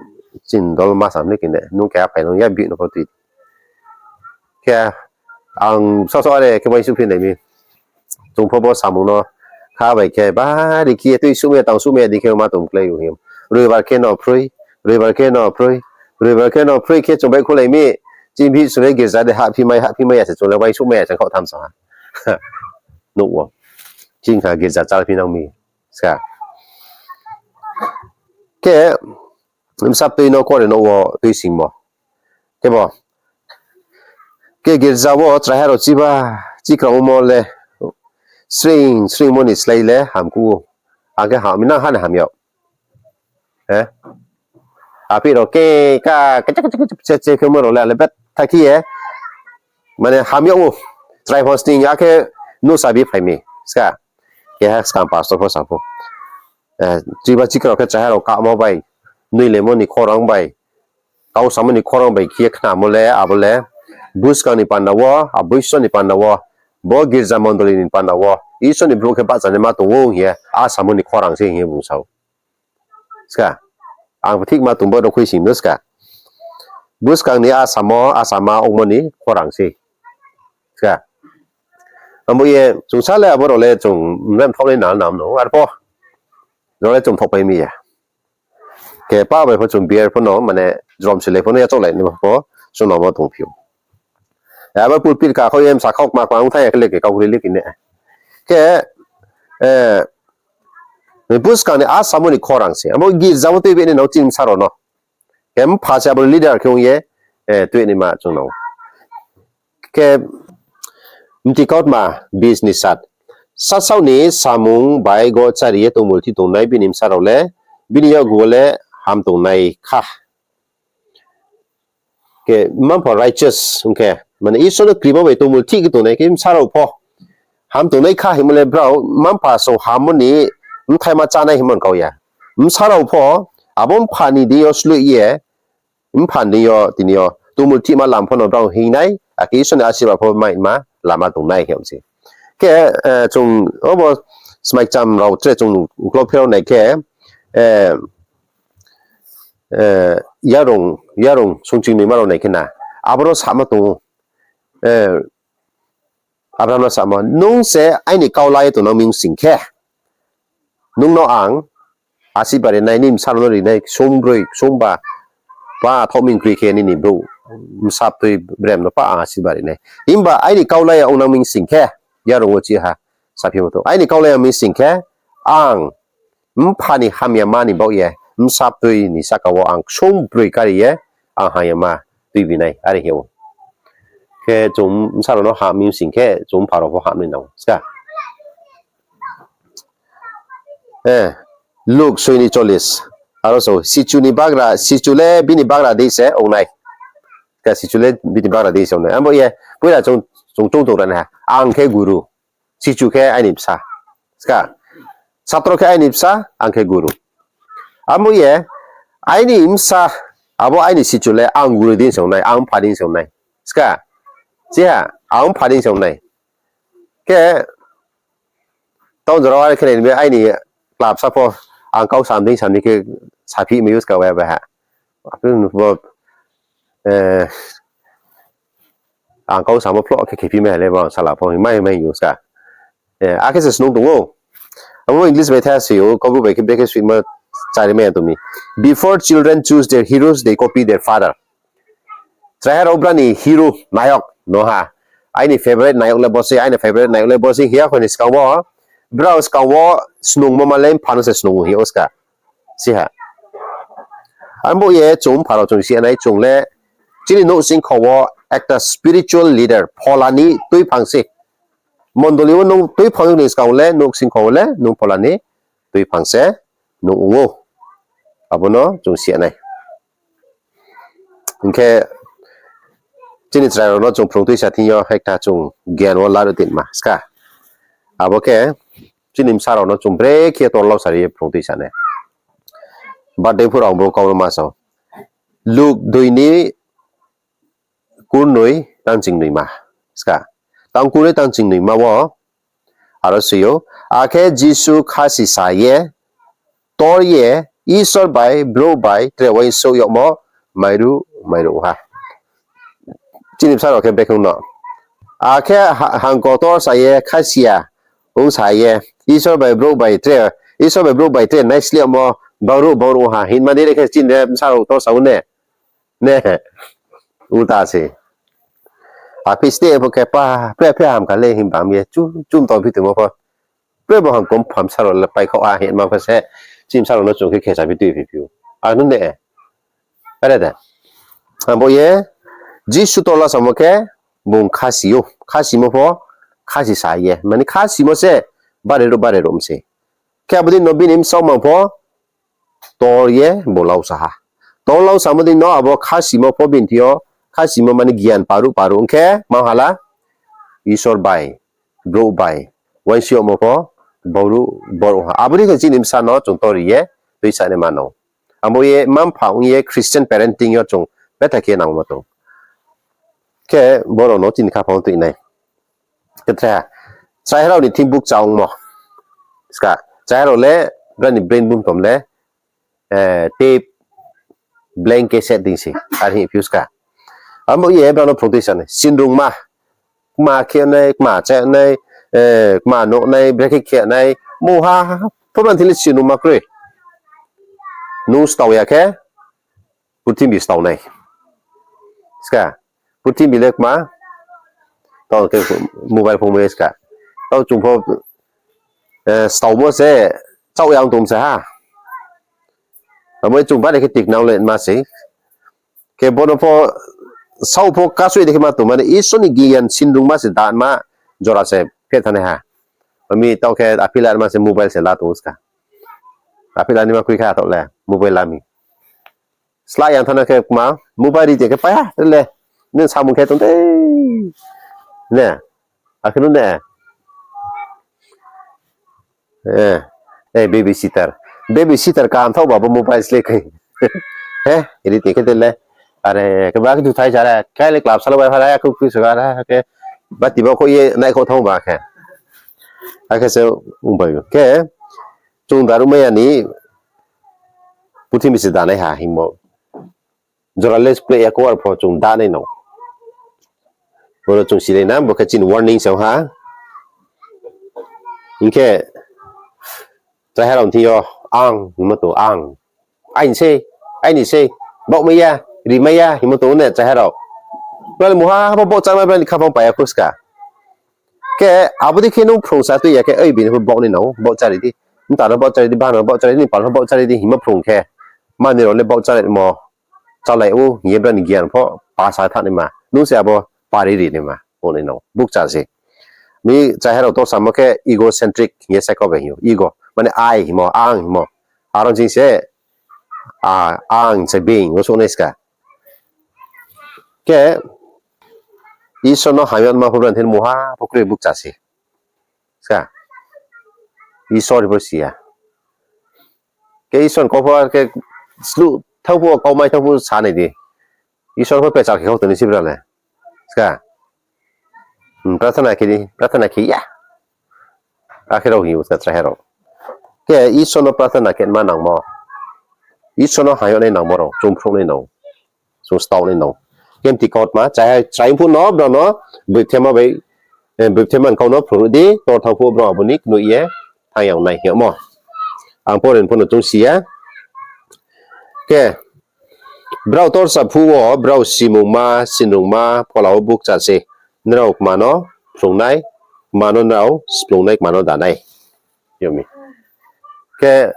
chini dol ma sam le kene, nung keha phai nung ya bihih no pho tui. Khe ang sasaoh are khe uaingsouhphi nai mi. Chung pho bo samung no kha bai khe bari khe ye tui souhmai ya, tang souhmai ya di khe ma tong klái ou hing. Roibar khe no phroi, roibar khe no phroi, roibar khe no phroi khe chung baihkhouhlai mi. Chini bihih sung le girza de hahphi mai, hahphi mai ya se chung le uaingsouhmai ya se khaoh tham sa ha. Nouh wo. Chini kha girza chalphi nang mi. Ska. Khe, bsa tui no kuare nouh wo tuisingmo. Khebo. Khe girza wo chraiha rao chiba, chikramo le, sring, sringmo ni slái le hamkuh ou. Akhe ham, nang ha ni ham yag. He? Aphi rao khe, ka, kacha, kacha, kacha, che, che, khemo rao le, ale bet, thakhi ye. Mane ham yag ou. Chrai pho sning ya khe, nuhsa bi phai mi. Ska. Keha skang pastor pho sa pho. Eh, chiba chikra khe chahai rao kamo bai, nuilemo ni khorang bai, kau samo ni khorang bai khe khnamo le, abo le, buskang ni panda wo, aboiso ni panda wo, bo girza mondoli ni panda wo, Isor ni brouh khe bahchanaima tong ou hing ye, a samo ni khorang se hing ye bung sa ou. Ska, ang thik ma tong bo rao khuising no ska. Buskang ni a samo, a sama ongmo ni khorang se. Ska. Abo ye, chung sa le abo rao le chung mrem thaoh le nang nang no, arpho. Rao le chung thaohpai mi ya. Khe pa bai pho chung beer pho no, mane, jrom se le pho no yachaoh lai ni pho, chung no bo tongphi ou. Abo pulpit ka kho em sa khaoh kma kma ong thai ya khe le khe kau kri le khe ne. Khe, eh, buskang ni a samo ni khorang se. Abo girja wo tuibi ni nao chini bsa rao no. Khe mpha se abo leader khe ong ye, eh, tuibi ni ma chung no. Khe mti kautma bis ni sat. Sasaoh ni samung bai go chari ye tongmulthi tongnai bini bsa rao le, bini yakgu wo le ham tongnai kha. Khe mma-mpha righteous ong khe, mane Isor no krimo bai tongmulthi khe tongnai khe bsa rao pho ham tongnai kha hingmo le brao mma-mpha song hammo ni bthaima chánai hingmo kau ya. Bsa rao pho abo mpha ni deing yo sloih ye, mpha ni deing yo tini yo tongmulthima lam pho no brao hingnai, akhe Isor ni asirbad pho maima lama tongnai hing se. Khe, eh, chung obo smai kcham rao tre chung uklau pherao nai khe, eh, eh, yarung, yarung sungching noima rao nai khe na, abo no sama tong ou, eh, Abraham no sama, nung se aini kau la ye tongnang mi sing khe, nung no ang asirbad ri nai, nini bsa rao no ri nai, ksung broi, ksung ba, pa thaoh ming kroi khe nini brouh, bsa btui brem no pa ang asirbad ri nai. Himba aini kau la ye ongnang mi sing khe, yarung wo chi ha, saphi mo tong. Aini kau la ye mi sing khe, ang mpha ni hamyama ni baoh ye, bsa btui ni saka wo ang ksung broi kari ye, ang hamyama tuibi nai, are hing ou. Khe chung bsa rao no ham mi sing khe, chung mpha rao pho ham nai nang ou. Ska. Eh, Luk soi ni cholis. Aro so, sichu ni bagra, sichu le bini bagra dei se ong nai. Khe sichu le bini bagra dei se ong nai. Abo ye, poila chung, chung chung tong ra nai ha. Ang khe guru. Sichu khe aini bsa. Ska. Satro khe aini bsa, ang khe guru. Abo ye, aini bsa, abo aini sichu le ang guru dei se ong nai, ang mpha dei se ong nai. Ska. Chiha, ang mpha dei se ong nai. Khe, tong jora wo are khe nai ni be aini club sa pho, ang kau sam dei sam ni khe saphi mai use ka wa ba ha. Ape bo, eh, ang kau samo phloh khe khe phi mai ha le bo ang sala pho mai mai use ka. Eh, akhe se snung tong ou. Abo English bai tha si ou, Kaubru bai khe brekhe sui ma chari mai ya tong mi. Before children choose their heroes, they copy their father. Chraiha rao brao ni hero, nayok, no ha. Aini favorite nayok le bo se, aini favorite nayok le bo se, hing ya kho ni skang wo, brao skang wo snungmo ma le mpha no se snung hing ou ska. Siha. Abo ye chung mpha rao chung si nai chung le, chini nouhsingkho wo ekta spiritual leader, phola ni tuiphang se. Mondoli wo nung tuiphang ni skang le, nouhsingkho wo le, nung phola ni tuiphang se, nung ong ou. Abo no chung si nai. Hing khe, chini chrai rao no chung phrung tuisa thing yo, ekta chung gian wo laruh tinma ska. Abo khe, chini bsa rao no chung brekhe tor lau sari ye phrung tuisa nai. Birthday phuh rao bo kau no ma sao. Luk dui ni kurnoi tang ching noima. Ska. Tang kurnoi tang ching noima wo, aro soi ou, akhe Jisu khasi sa ye, tor ye, Isor bai, brouh bai, tre uaingsouh yagmo, mairuh, mairuh ha. Chini bsa rao khe brekhe no. Akhe ha-, hangkotor sa ye, khasi ya, ong sa ye, Isor bai, brouh bai, tre, Isor bai, brouh bai, tre, naisleh yagmo, bangruh, bangruh ha, hingma dei re khe chini bsa rao tor sa ou ne. Ne, ulta se. Aphi sne pho khe pa, pre, pre ham kha le himba mi ye, chu, chum tong phi tongmo pho. Pre bo hangkom pham sa rao le pai khaoh ha hingma pho se, chini bsa rao no chung khe khesa phi tui phi phi ou. Ano ne. Are de. Abo ye, Jisu tor la samo khe, bung khasi ou. Khasimo pho, khasi sa ye. Mani khasimo se, bare ruh, bare ruh se. Khe abo dei no bini bsaoh mang pho, tor ye bo lau sa ha. Tor lau samo dei no abo khasimo pho bini thing yo, khasimo mani gian paruh paruh ong khe, ma hala, Isor bai, brouh bai, uaingsouh yagmo pho, boruh, boruh ha. Abo dei khe chini bsa no chung tor ri ye, tuisa nai mano. Abo ye, mma-mpha ong ye, Christian parenting yo chung, betha khe nangmo tong. Khe, bo rao no chini khaphang tui nai. Khe tre ha, chraiha rao ni thing bukcha ongmo. Ska, chraiha rao le, brao ni brain bumtom le, eh, tape, blank cassette dei se, are hing phi ou ska. Abo ye, brao no phrung tuisa nai, sinrungma, kma khe nai, kma cha nai, eh, kma nuh nai, brekhe khe nai, mungha, pho bang thing le sinrungma kroi. Nung stao ya khe, purthimbi stao nai. Ska, purthimbi le kma, tao khe mobile phone mai ska. Tao chung pho, eh, staomo se, chaoh yang tong se ha. Abo chung bari khe tiknang le ma se. Khe bono pho, sao pho kasui de khe ma tong mani, Isor ni giyan sinrungma se da ma, jora se phe thani ha. Ami tao khe aphi la ma se mobile se la tong ska. Aphi la ni ma khui kha tao le, mobile la mi. Sla yang thana khe kma, mobile ri je khe paya, le. Nung samung khe tong de. Ne. Akhe nung ne. Eh, eh, babysitter. Babysitter kam thao ba bo mobile sle khe. He, ri te khe de le. Are, khe ba khe duthai jara, kai le club salo bai phara, ya khe khe sugara, khe ba tiba kho ye, nai kho thao ba khe. Akhe se, ung bai khe, chung daru maya ni, purthimbi se danai ha hingmo. Jora le spleh ya kuar pho chung danai no. Bono chung silai na, bo khe chini warning se ha. Hing khe, chrai harao thing yo, ang, hingmo to, ang. Aini sei, aini sei, baoh mai ya, ri mai ya, hingmo to ne chrai harao. Brao le muha habo baoh char mai brao ni khaphang pai ya kho ska. Khe, abo dei khe nung phrung sa tui ya khe, oi bini pho baoh nai no, baoh chari di. Mta no baoh chari di, bahan no baoh chari di, nipal no baoh chari di, hingmo phrung khe. Mani rao le baoh chari mo. Chalai ou, hing ye brao ni giyan pho pasa thanng naima. Nung se abo pari ri naima, ong nai no. Bukcha se. Mi chrai harao to samo khe egocentric hing ye se kau bai hing ou. Ego, mane I hingmo, ang hingmo. Aro ching se, a, ang se being, wo souh nai ska. Khe, Isor no hamya ma pho brao ni thing muha pho kroi bukcha se. Ska. Isor pho si ya. Khe Isor ni kau pho khe sluh thang phuh wo, kau mai thang phuh wo sa nai di. Isor pho pechal khe kau tong ni si brao le. Ska. Hmm, prarthana khe di, prarthana khe ya. Akhe rao hing ou ska chrai harao. Khe Isor no prarthana khe ma nangmo. Isor no hamya nai nangmo rao, chung phrung nai nang. Chung stao nai nang. Khe mti kautma, chrai, chrai phuh no, brao no, boithe ma bai, eh, boithe man kau no phrung di, tor thang phuh brao abo ni knoih ye, thanng yag nai hing yagmo. Ang pore phuh no chung si ya. Khe, brao torsa phuh wo, brao simungma, sinrungma, phola wo bukcha se, nrao kma no phrung nai, kma no nrao splung nai, kma no da nai. Yomi. Khe,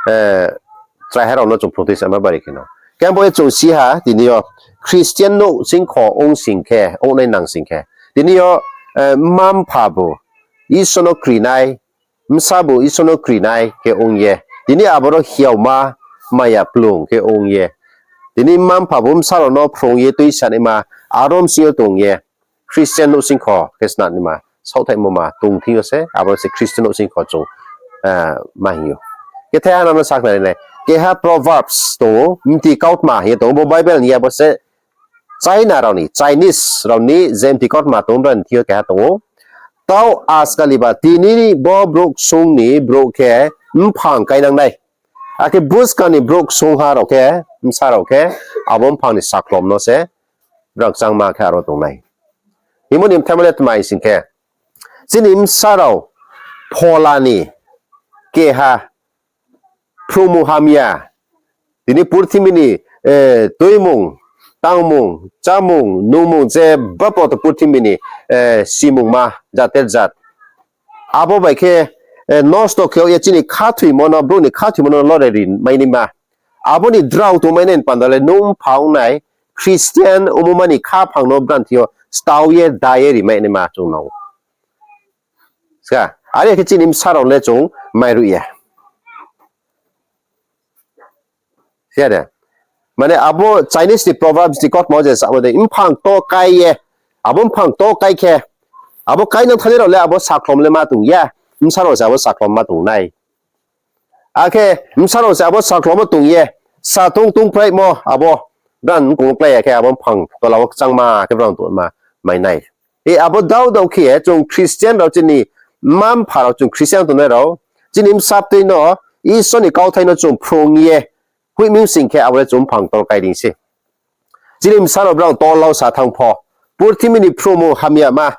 eh, chraiha rao no chung phrungtui sama bari khe no. Khe bo ye chung si ha, tini yo Christian nouh singkho ong sing khe, ong nai nang sing khe. Tini yo, eh, mma mpha bu Isor no kri nai, bsa bu Isor no kri nai khe ong ye. Tini aboro hiaoma maya plung khe ong ye. Tini mma mpha bu bsa rao no phrung ye tuisanaima, aro bsing yo tong ye. Christian nouh singkho khe snanaima, saohthaihmo ma tong thing yo se, abo se Christian nouh singkho chung, eh, ma hing ou. Khe thaiha no sakhnari nai, keha Proverbs tong ou, mti kautma hing ye tong ou, bo Bible ni ya bo se China rao ni, Chinese rao ni je mti kautma tong ou, brao ni thing yo keha tong ou. Tau askali ba tini bo brouh ksung ni brouh khe mphang kainang nai. Akhe buskang ni brouh ksungha rao khe, bsa rao khe, abo mphang ni sakhlom no se, brao kchangma khe aro tong nai. Hingmo ni mthaima le tma hing sing khe, chini bsa rao phola ni keha phrungmung hamya, tini purthimbi ni, eh, tuimung, tangmung, chámung, nungmung je bapoto purthimbi ni, eh, simungma, jater jat. Abo bai khe, eh, nosto khe ye chini khathoimo no, brouh ni khathoimo no lore ri mai naima. Abo ni drao tongmai nai ni panda le nung mpha ong nai Christian ongmo ma ni khaphang no brao ni thing yo stao ye, da ye ri mai naima chung nang ou. Ska, are khe chini bsa rao le chung mairuh ya. Siya de. Mane abo Chinese ni Proverbs ni kautma je samo de, mphang to kai ye, abo mphang to kai khe, abo kainang thani rao le abo sakhlom le ma tong ya, bsa rao se abo sakhlom ma tong nai. Akhe bsa rao se abo sakhlom ma tong ye, sa tong tong praimo abo, brao ni kong klái ya khe abo mphang tola wo kchangma khe brao tongma mai nai. E abo dao dao khe chung Christian rao chini mma mpha rao chung Christian tongnai rao, chini bsa btui no Isor ni kauthai no chung phrung ye, hoihming sing khe abo le chung mphang tol kai ding se. Chini bsa rao brao tol lau sa thanng pho, purthimbi ni phrungmung hamyama,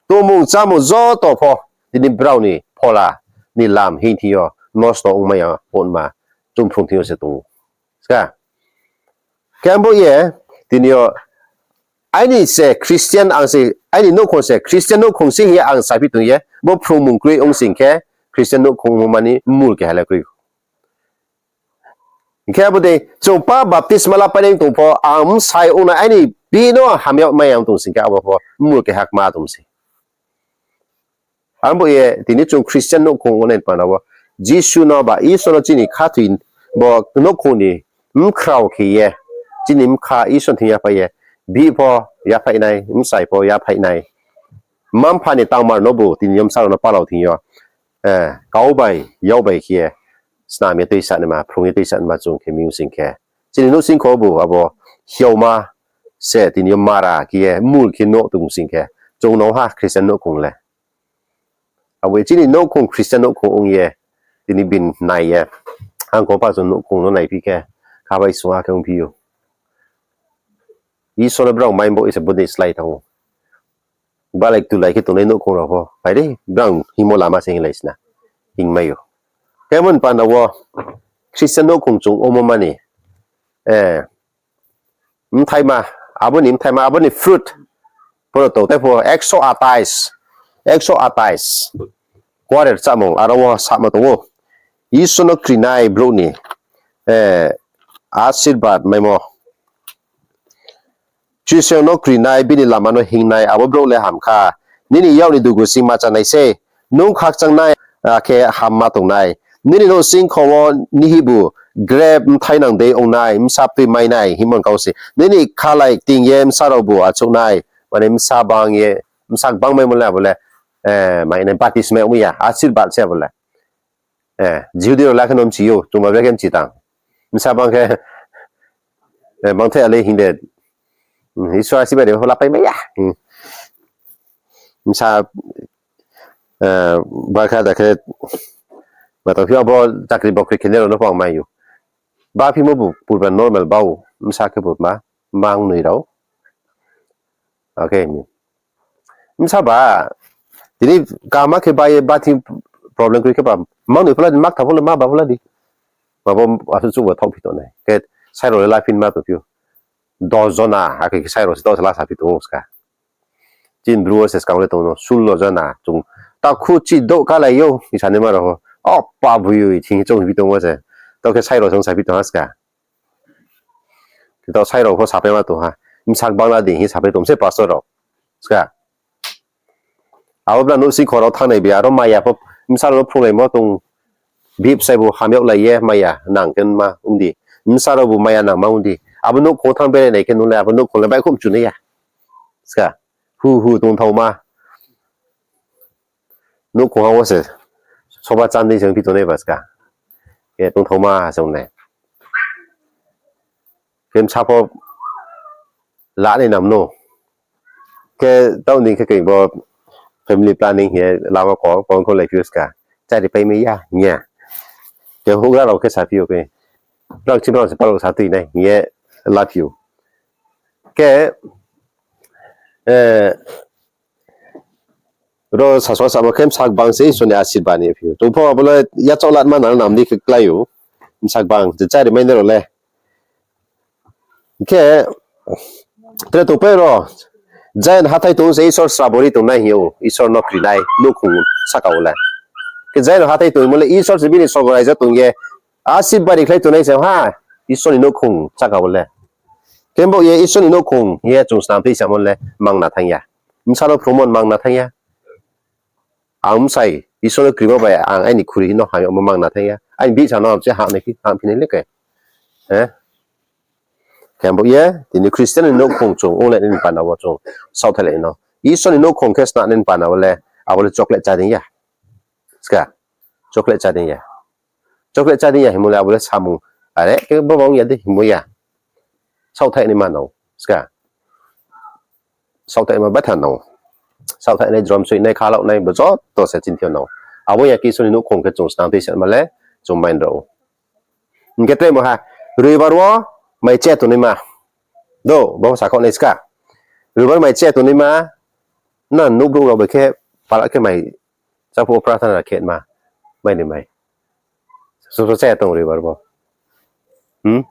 tongmung chámung joto pho, tini brao ni phola ni lam hing thing yo nosto ongmai ya, onma, chung phrung thing yo se tong ou. Ska. Khe ang bo ye, tini yo, aini se Christian ang se, aini nouhkhong se Christian nouhkhong se hing ye ang saphi tong ye, bo phrungmung kroi ong sing khe, Christian nouhkhong ongmo mani mul keha le kroi. Hing khe abo dei, chung pa baptisma lapai nai tong pho, ang bsai ong nai aini bihih no hamya mai ang tong sing khe, abo pho mul keha kma tong se. Ang bo ye, tini chung Christian nouhkhong ongnai panda wo, Jisu no ba Isor no chini khathoi bo nouhkhong ni mkhrao khe ye, chini mkha Isor thing yaphai ye, bihih pho yaphai nai, bsai pho yaphai nai. Mma-mpha ni tangmar no bu tini yo bsa rao no palao thing yo, eh, kau bai, yak bai khe ye, snam ye tuisa naima, phrung ye tuisa naima chung khe mi ong sing khe. Chini nouhsingkho bu abo hiaoma se tini yo mara khe ye, mul khe no tong sing khe. Chung no ha Christian nouhkhong le. Abo ye chini nouhkhong Christian nouhkhong ong ye, tini bini nai ye. Ang kho pa chung nouhkhong no naiphi khe, kha bai sung ha khe ongphi ou. Isor no brao mai bo isa bodei slái thanng ou. Balai tulai khe tongnai nouhkhong rao pho, phai dei, brao hingmo lama se hinglai sna. Hingmai ou. Khe abo ni panda wo, Christian nouhkhong chung ongmo mani, eh, mthaima, abo ni mthaima, abo ni fruit, poro tong, tei pho ekso atais, ekso atais, kuare rchamung, aro wo sama tong ou. Isor no krinai brouh ni, eh, asirbad maimo. Kchusoyang no krinai, bini lama no hingnai, abo brouh le ham kha. Nini yak ni dugu sing ma chánai sei, nung khakchangnai, akhe hamma tongnai. Nini nouhsingkho wo nihih bu grep bthai nang dei ongnai, bsa btui mainai, hingmo kau se. Nini khalai kting ye bsa rao bu achouhnai, mane bsa bang ye, bsa gbang maimo le abo le, eh, mainai, baptisma ongmo ya, asirbad se abo le. Eh, Jihudi rao le khe no mchi ou, chungba bre khe mchi tang. Bsa bang khe, eh, bang the ale hing de. Hmm, Isor asirbad de pho lapai mai ya. Hmm. Bsa, eh, ba kha da khe, ba tong phi abo chakri bokri khe ne rao no pho ang mai ou. Ba phimo bu purba normal bau, bsa khe bu ma, mang nui rao. Okay, ni. Bsa ba, tini kama khe ba ye ba thing problem kroi khe ba, mang nui phola di, mak tha phola ma ba phola di. Ba bo asuh chuh bo thaoh phi tongnai. Khe sai rao le laphin ma tong phi ou. Dos jona, akhe sai rao se to se la sa phi tong ou ska. Chin bru wo se skang le tong no, sullo jona, chung. Takhu chi douh kalai ou, isa ni ma rao. O pa bui ui, thing chung phi tong ou se. To khe sai rao se ong sa phi tong ha ska. Khe to sai rao pho sapai ma tong ha. Bsa gbang la di hing sapai tong se pastor rao. Ska. Abo bra nouhsingkho rao thanngnai bi aro maya pho bsa rao no phrunglaimo tong. Bihih bsai bu hamyag lai ye maya nang khe ma ong di. Bsa rao bu maya nangma ong di. Abo nouhkhong thanng berai nai khe nung le abo nouhkhong le baihkhouh mchu nai ya. Ska. Hu hu tongthaoma. Nouhkhong ha wo se soba chan dei se ongphi tongnai ba ska. Khe tongthaoma se ong nai. Khe bsa pho la nai nam no. Khe taoh ni khe khe bo family planning hing ye lama ko, ko, ko lai phi ou ska. Chári pai mai ya, hing ya. Khe houhgra rao khe saphi ou khe. Brao chi brao se palok sa tui nai, hing ye laphi ou. Khe, eh, ro sasaoh samo khe bsa gbang se Isor ni asirbad ni phi ou. Chung pho abo le yachaoh latma nang nam di khe klái ou. Bsa gbang, je chári mai nai rao le. Khe, tre tongpai ro, Zion hathái tong se Isor srabo ri tongnai hing ou, Isor no krinai nouhkhong sahka wo le. Khe Zion hathái tongmo le Isor se bini sorgo raija tong ye, asirbad ri khlai tongnai se ha, Isor ni nouhkhong sahka wo le. Khe bo ye Isor ni nouhkhong hing ye chung snam tui samo le mangna thanng ya. Bsa no phrungmo mangna thanng ya. Ang bsai, Isor no krimo bai ang aini khuri no hamyagmo mangna thanng ya. Aini bihih sa no ang se hah nai phi, hah phi nai le khe. Eh? Khe bo ye, tini Christian ni nouhkhong chung onglai nai ni panda wo chung saohthaih lai no. Isor ni nouhkhong khe sna nai ni panda wo le, abo le chocolate chá dei ya. Ska, chocolate chá dei ya. Chocolate chá dei ya hingmo le abo le samung. Are khe bo bang ya dei hingmo ya. Saohthaih nai ma nang ou. Ska. Saohthaih ma baitha nang ou. Saohthaih nai, jrom soi nai, khalao nai, bo joto se chinthi nang ou. Abo ya khe Isor ni nouhkhong khe chung snam tui se ma le, chung main rao. Hing khe tre mo ha, Roibar wo mai che tongnaima. Do, bo sakhaoh nai ska. Roibar mai che tongnaima, na nouhbrouh rao bai khe, pala khe mai, chaphuh wo prathana khe ma, mai ni mai. Soso che tong Roibar bo. Hmm?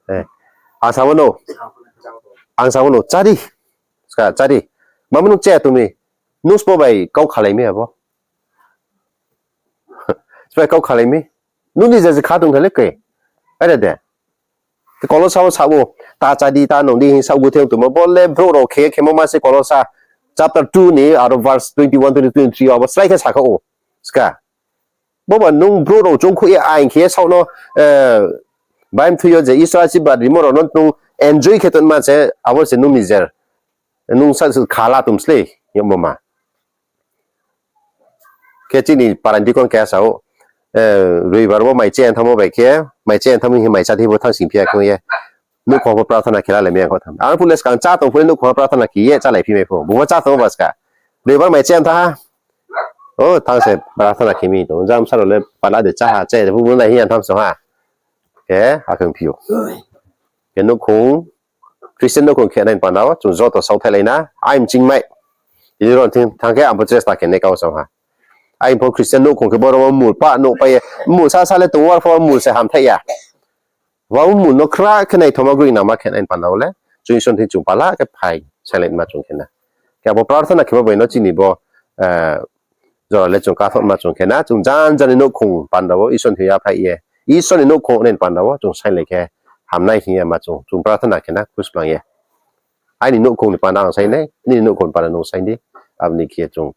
Ang samo no, ang samo no, chári. Ska, chári. Mamo nung chaya tong mi. Nung sbo bai kau khalai mi abo. Sbo bai kau khalai mi. Nung ni je je kha tong khe le ke. Are de. Kolosa wo sa ou, ta chá di, ta nung di hing saoh gu theng tongmo. Bo le brouh rao khe khemo ma se Kolosa chapter two ni aro verse twenty one, twenty two, twenty three abo slái khe sakha ou. Ska. Bo ba nung brouh rao choungkhuh ye aing khe ye saoh no, bai mthui yo je Isor asirbad rimo rao no nung enjoy khe tongma se, abo se nung nijer. Nung sa khala tong slei, yagmo ma. Khe chini para ni dikon keha sa ou, roibar wo mai chá ya thanngmo bai khe, mai chá ya thanngmo hing mai chá di bo thanngsing phi ya khe ye. Nouhkhong pho prarthana khe lalai mi ang kho tham. Ang phuh le skang chá tong phuh le nouhkhong pho prarthana khe ye chálai phi mai pho. Bung pho chá tong ba ska. Roibar mai chá ya thanng ha. O, thanng se prarthana khe mi tong. Jam sa rao le pala de chá ha, chá de phuh bo nai hing ya tham song ha. Khe, akhong phi ou. Khe nouhkhong, Christian nouhkhong khe nai panda wo, chung joto saohthaih lai na, aini chingmai. Ini ro thing thanng khe ang pho chesta khe nai kau song ha. Aini pho Christian nouhkhong khe boro wo mul pa nouh pai ye, mul sa sa le tong war pho mul se hamthaih ya. Wa mul no khra khe naithoma groi nama khe nai panda wo le, chung Isor thing chung pala khe phai, sailai ma chung khe na. Khe abo prarthana khe bo bai no chini bo, jora le chung kathoh ma chung khe na, chung jan jan ni nouhkhong panda wo Isor thing yaphaih ye. Isor ni nouhkhong nai panda wo chung sailai khe hamnai hing ye ma chung, chung prarthana khe na, khusmang ye. Aini nouhkhong ni panda ang sai nai, nini nouhkhong ni panda nung sai di, abo ni khe chung,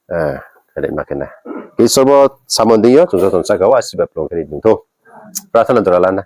ma khe na. Isor bo samon deing yo, chung joto ni sahka wo asirbad phlung khe ri di thou. Prarthana jora la na.